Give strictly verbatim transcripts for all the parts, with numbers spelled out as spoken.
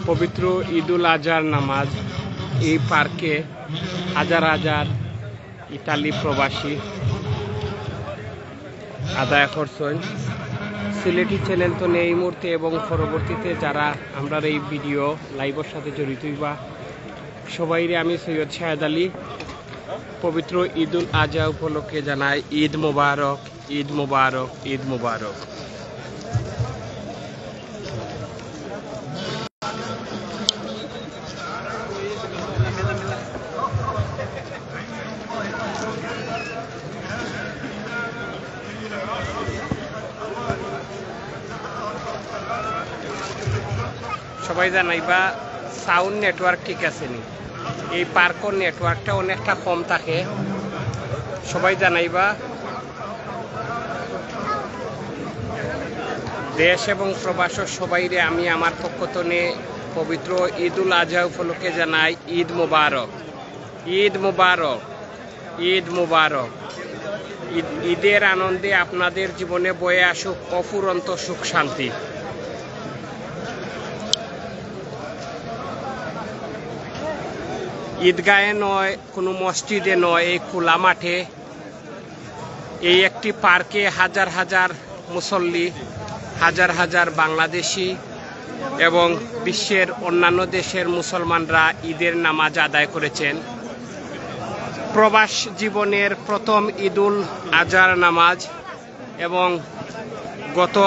পবিত্র ঈদুল আজহার নামাজ এই পার্কে হাজার হাজার ইতালি প্রবাসী আদায় করছইন। সিলেটি চ্যানেল তনে এই মুহূর্তে এবং পরবর্তীতে যারা আমরার এই ভিডিও লাইভর সাথে জড়িত হইবা, সবাইরে আমি সৈয়দ শাহেদ আলী পবিত্র ঈদুল আজহা উপলক্ষে জানাই ঈদ মোবারক, ঈদ মোবারক, ঈদ মোবারক। সবাই জানাইবা সাউন্ড নেটওয়ার্ক ঠিক আছে নি। এই পার্কর নেটওয়ার্কটা অনেকটা কম থাকে। সবাই জানাইবা। দেশ এবং প্রবাসর সবাইরে আমি আমার পক্ষ তনে পবিত্র ঈদুল আজহা উপলক্ষে জানাই ঈদ মোবারক, ঈদ মোবারক, ঈদ মোবারক। ঈদ, ঈদের আনন্দে আপনাদের জীবনে বয়ে আসুক অফুরন্ত সুখ শান্তি। ঈদগাহে নয়, কোনো মসজিদে নয়, এই খোলা মাঠে, এই একটি পার্কে হাজার হাজার মুসল্লি, হাজার হাজার বাংলাদেশি এবং বিশ্বের অন্যান্য দেশের মুসলমানরা ঈদের নামাজ আদায় করেছেন। প্রবাস জীবনের প্রথম ঈদুল আজহার নামাজ এবং গত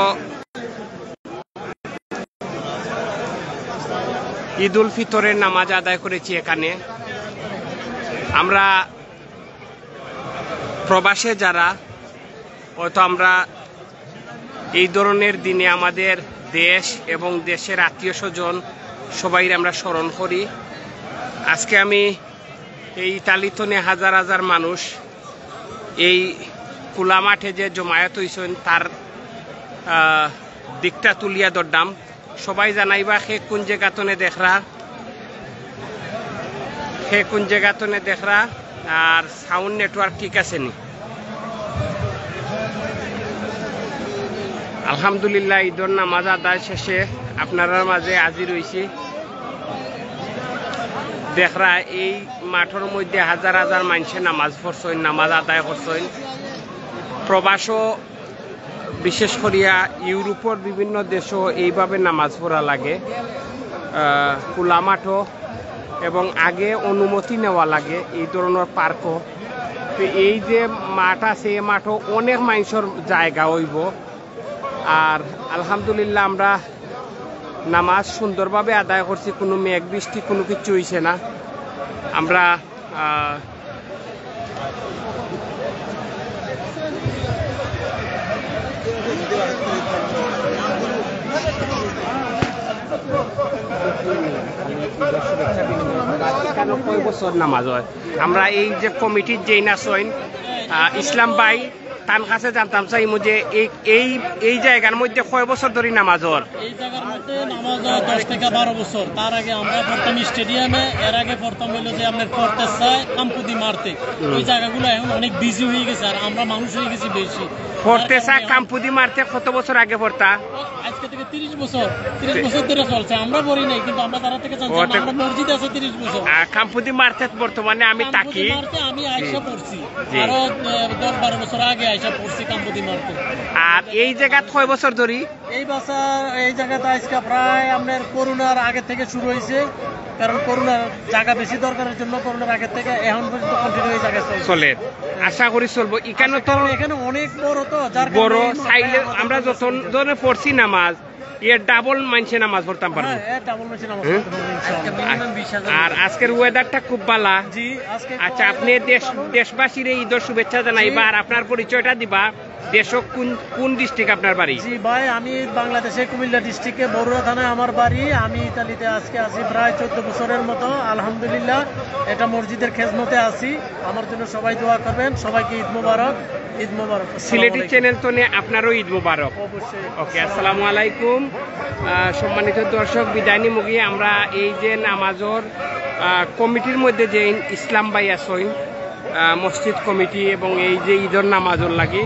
ঈদুল ফিতরের নামাজ আদায় করেছি এখানে। আমরা প্রবাসে যারা, হয়তো আমরা এই ধরনের দিনে আমাদের দেশ এবং দেশের আত্মীয় স্বজন সবাইরে আমরা স্মরণ করি। আজকে আমি এই ইতালি তনে হাজার হাজার মানুষ এই খোলা মাঠে যে জমায়েত হইছইন, তার, আহ, দিকটা তুলিয়া ধরলাম। সবাই জানাইবা কে কোন জাগা তনে দেখরা, কে কোন জাগা তনে দেখরা, আর সাউন্ড নেটওয়ার্ক ঠিক আছে নি। আলহামদুলিল্লাহ, ঈদর নামাজ আদায় শেষে আপনারার মাঝে হাজির হইছি। দেখরা এই মাঠর মধ্যে হাজার হাজার মানষে নামাজ পড়ছইন, নামাজ আদায় করছইন। প্রবাসও বিশেষ করিয়া ইউরোপর বিভিন্ন দেশও এইভাবে নামাজ পড়া লাগে, আহ, খোলা মাঠও, এবং আগে অনুমতি নেওয়া লাগে এই ধরনের পার্কও। তো এই যে মাঠ আছে, এই মাঠও অনেক মানষর জাগা হইব। আর আলহামদুলিল্লাহ, আমরা নামাজ সুন্দরভাবে আদায় করছি, কোনো মেঘ বৃষ্টি কোনো কিছু হইছে না। আমরা, আহ, এখানো কয় বছর নামাজ হয়? আমরা এই যে কমিটির যেইন আছইন, আহ, ইসলাম ভাই, তান কাছে জানতাম চাইমু যে এই, এই, এই জাগার মধ্যে কয় বছর ধরি নামাজ অর? এই জাগার মধ্যে নামাজ অর দশ থাকি বারো বছর। তার আগে আমরা পড়তাম স্টেডিয়ামে, এর আগে পড়তাম হইলো যে আপনার ফর্তেসা, কাম্পুদি মারতে। হুম। ওই জাগাগুলো এখন অনেক বিজি হয়ে গেছে, আর আমরা মানুষ হয়ে গেছি বেশি। ফর্তেসা, তার কারণে এখন কাম্পুদি মারতে কত বছর আগে পড়তা? আজকে থেকে তিরিশ বছর, তিরিশ বছর ধরে চলছে। আমরা পড়ি নাই, কিন্তু আমরা তারা থেকে জানছি, ওতে আমরা মসজিদ আছে তিরিশ বছর। আহ, কাম্পুদি মারতে বর্তমানে আমি কাম্পুদি থাকি। মারতে আমি আইসা জি। পড়ছি। জি। আরো, আহ, দশ বারো বছর আগে আইসা পড়ছি কাম্পুদি মারতে। আর এই জাগাত কয় বছর ধরি? এই বাসা, এই জাগাত আজকে প্রায় আপনার করোনার আগে থেকে শুরু হইছে, কারণ করোনার জাগা বেশি দরকারের জন্য করোনার আগে থেকে এখন পর্যন্ত কন্টিনিউ এই জায়গায় চলছে। চলে, আশা করি চলবো। এখানে তো এখানে অনেক বড় তো, যার বড় কারণে এই মাঠে চাইলে আমাদের আমরা জন্য যত সুবিধা। জনে পড়ছি নামাজ, এর ডাবল মানষে নামাজ পড়তাম পারবো। হ্যাঁ, এর ডাবল মানষে নামাজ হ্যাঁ? পড়তে পারবো, ইনশাআল্লাহ। আর আজকের ওয়েদারটা খুব ভালা। জি, আজকে আচ্ছা, আপনি খুব দেশ, ভালো। দেশবাসীর এই ঈদর শুভেচ্ছা জানাইবা, জি। আর আপনার পরিচয়টা দিবা। দেশো কোন, কোন ডিস্ট্রিক্ট আপনার বাড়ি? জি ভাই, আমি বাংলাদেশে কুমিল্লা ডিস্ট্রিক্টে বরুড়া থানায় আমার বাড়ি। আমি ইতালিতে আজকে আছি প্রায় চোদ্দ বছরের মতো, আলহামদুলিল্লাহ। এটা মসজিদের খেজমতে আছি। আমার জন্য সবাই দোয়া করবেন। সবাইকে ঈদ মোবারক, ঈদ মোবারক। আসসালামু সিলেটি আলাইকুম। চ্যানেল তনে আপনারও ঈদ মোবারক। অবশ্যই। ওকে, আসসালামু আলাইকুম। আহ, সম্মানিত দর্শক, বিদায় নিমুগি। আমরা এই যে নামাজর, আহ, কমিটির মধ্যে যে ইসলাম ভাই আছইন, আহ, মসজিদ কমিটি এবং এই যে ঈদর নামাজর লাগি,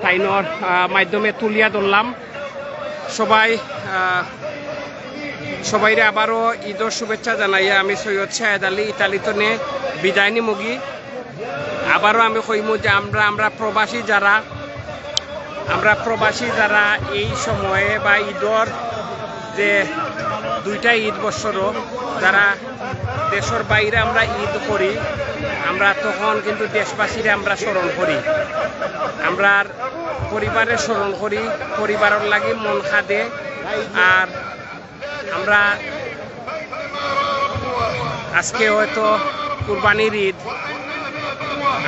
তাইনর, আহ, মাধ্যমে তুলিয়া ধরলাম। সবাই, আহ, সবাইরে আবারও ঈদর শুভেচ্ছা জানাইয়া আমি সৈয়দ শাহেদ আলী ইতালি তনে বিদায় নিমুগি। আবারও আমি কইমু যে আমরা, আমরা প্রবাসী যারা, আমরা প্রবাসী যারা এই সময়ে বা ঈদর যে দুইটা ঈদ বছরও যারা দেশর বাইরে আমরা ঈদ করি, আমরা তখন কিন্তু দেশবাসীরে আমরা স্মরণ করি, আমরার পরিবারে স্মরণ করি, পরিবারর লাগি মন খাদে। আর আমরা আজকে হয়তো কুরবানির ঈদ,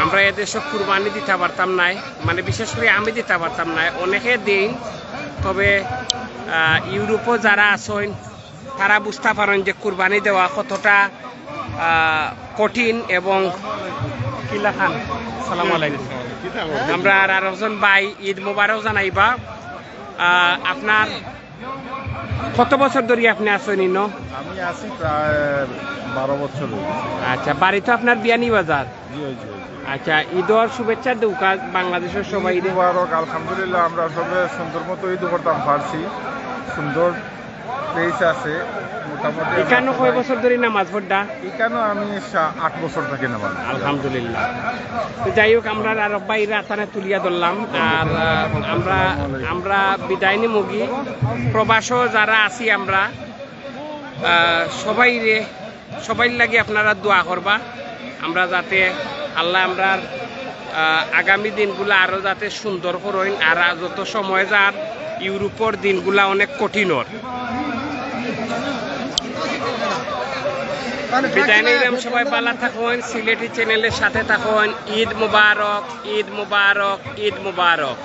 আমরা এদেশে কুরবানি দিতা পারতাম নায়, মানে বিশেষ করি আমি দিতা পারতাম নায়, অনেকে দেইন। তবে আহ, ইউরোপও যারা আছইন তারা বুঝতা পারইন যে কুরবানি দেওয়া কতটা আহ, কঠিন এবং কিলাখান। সালাম আলাইকুম। আমরা আর আরেকজন ভাই ঈদ মোবারক জানাইবা। আহ, আপনার কত বছর ধরি আপনি আছইন ইনো? আমি আছি প্রায় বারো বছর হয়ে গেছে। আচ্ছা, বাড়ি তো আপনার বিয়ানীবাজার। জি, জি, জি। আচ্ছা, ঈদর শুভেচ্ছা দেউক্কা বাংলাদেশর সবাইরে। ঈদ মুবারক, আলহামদুলিল্লাহ, আমরা সবে সুন্দর মতো ঈদ করতাম পারছি। সুন্দর প্লেস আছে, মোটামুটি আমরা ইকানো কয় সবাই বছর ধরি নামাজ পড়রা? ইকানো আমি সা-, আট বছর থাকি নামাজ। আলহামদুলিল্লাহ। তো যাই হোক, আমরা আরব ভাইরে আতানে তুলিয়া ধরলাম। আর, আহ, আমরা, আমরা বিদায় নিমুগি। প্রবাসও যারা আছি আমরা, আহ, সবাইরে, সবাইর লাগি আপনারা দোয়া করবা। আমরা যাতে আল্লাহ আমরার, আহ, আগামী দিনগুলা আরো যাতে সুন্দর করইন। আর যত সময় যার, ইউরোপর দিনগুলা অনেক কঠিন অর। বিদায় নিলাম, সবাই ভালা থাকইন, সিলেটি চ্যানেলের সাথে থাকইন। ঈদ মোবারক, ঈদ মোবারক, ঈদ মোবারক।